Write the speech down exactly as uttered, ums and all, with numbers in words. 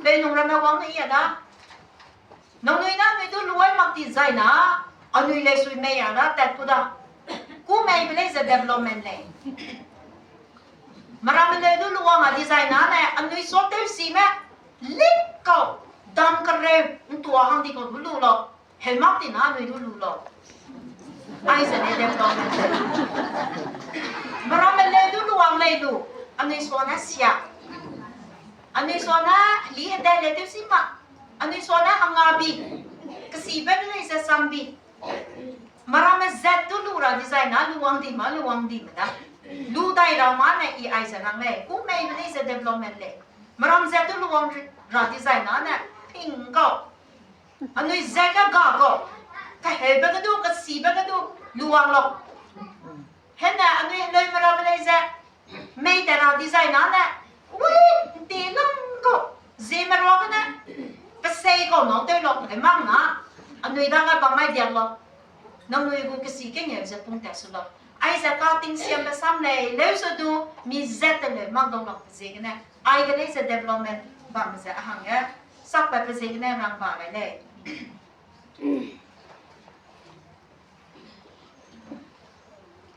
Pei nung ramme wang ne i a da. Nangnui na anui du luai mak di zai na, anui lei sui mei a da tat ku da. Ku mei be lei ze development lei. Meramme leu du luwang a di zai na ne, anui sua tewsime, lik kau, dam kereu, ntua hang di kau du lu lau. Heu mak di na anui du lu lau. Aize ne development lei. Meramme leu du luwang lei lu, anui sua ne sia. Anui sua ne li hede le tewsi ma. Anui sua ne hanga bi. Kesibe ne lei ze sam bi. Meramme zat du lu ra di zai na, luwang di ma, luwang di me da. Lu dai ra ma ne i aize rang lei. Ku mei be lei ze development lei. Meram zat du luwang ra di zai na ne, ping kau. Anui zat ge ga kau. Kaheube ge du, kesibe ge du, luwang lau. Hene anui heleume ramme lei ze, mei ta ra di zai na ne, ui, nti lang kau. Ziemme ruagene, pe sei kau nâu tew lau, e mang na, anui dage bam mai diak lau. Nangnui gu kesi kengeu ze pung tat su lau. Aize katingsiambe sam lei, leu su du, mi zat te leu mak dau lau pe ziegene. Aige lei ze development bam ze a hangge, sakpat pe ziegene rang ba gai lei.